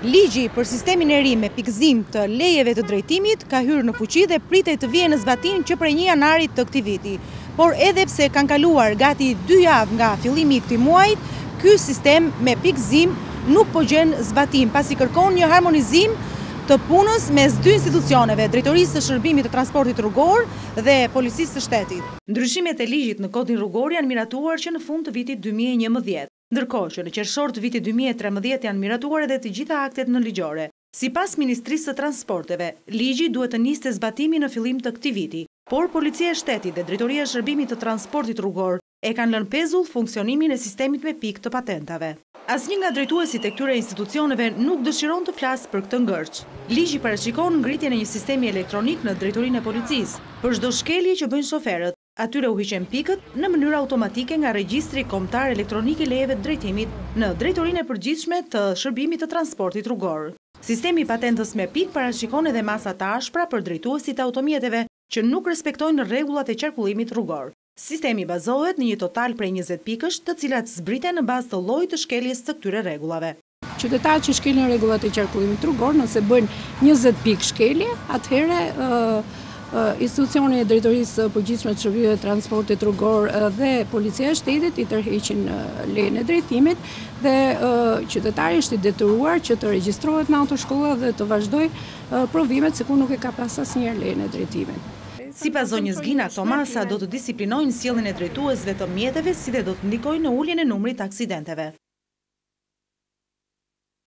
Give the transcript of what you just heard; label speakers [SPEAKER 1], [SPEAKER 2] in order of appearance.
[SPEAKER 1] Ligji për sistemin e ri me pikëzim të lejeve të drejtimit ka hyrë në fuqi dhe pritej të vihej në zbatim që prej 1 janarit të këtij viti. Por edhe pse kanë kaluar gati dy javë nga fillimi i këtij muajit, ky sistem me pikëzim nuk po gjen zbatim, pasi kërkon një harmonizim të punës mes dy institucioneve, Drejtorisë së Shërbimit të Transportit Rrugor dhe Policisë së Shtetit. Ndryshimet e ligjit në Kodin Rrugor janë miratuar që në fund të vitit 2011. Ndërkohë që në qershor të vitit 2013 janë miratuar edhe të gjitha aktet nënligjore. Sipas Ministrisë së Transporteve, ligji duhet të niste zbatimin në fillim të këtij viti, por Policia e Shtetit dhe Drejtoria e Shërbimit të Transportit Rrugor e kanë lënë pezull funksionimin e sistemit me pikë të patentave. Asnjë nga drejtuesit e këtyre institucioneve nuk dëshiron të flasë për këtë ngërç. Ligji parashikon ngritjen e një sistemi elektronik në Drejtorinë e Policisë, për çdo shkelje që bëjnë shoferët, Atyre u hiqen pikët në mënyrë automatike nga Regjistri Kombëtar Elektronik i Lejeve të Drejtimit në Drejtorinë e Përgjithshme të Shërbimit të Transportit Rrugor. Sistemi i patentës me pikë parashikon edhe masa të ashpra për drejtuesit e automjeteve që nuk respektojnë rregullat e qarkullimit rrugor. Sistemi bazohet në një total prej 20 pikësh, të cilat zbriten në bazë të llojit të shkeljes së këtyre rregullave.
[SPEAKER 2] Qytetarët që shkelin rregullat e qarkullimit rrugor, nëse bëjnë 20 pikë shkelje, atëherë institucioni e Drejtorisë së Përgjithshme të Shërbimeve të Transportit Rrugor dhe Policia e Shtetit i tërheqin lejen e drejtimit dhe qytetari është i detyruar që të regjistrohet në autoshkolla dhe të vazhdojë provimet sikur nuk e ka pas asnjëherë lejen e drejtimit.
[SPEAKER 1] Sipas zonjës Gina, këto masa do të disiplinojnë sjelljen e drejtuesve të mjeteve si dhe do të ndikojnë në uljen e numrit të aksidenteve.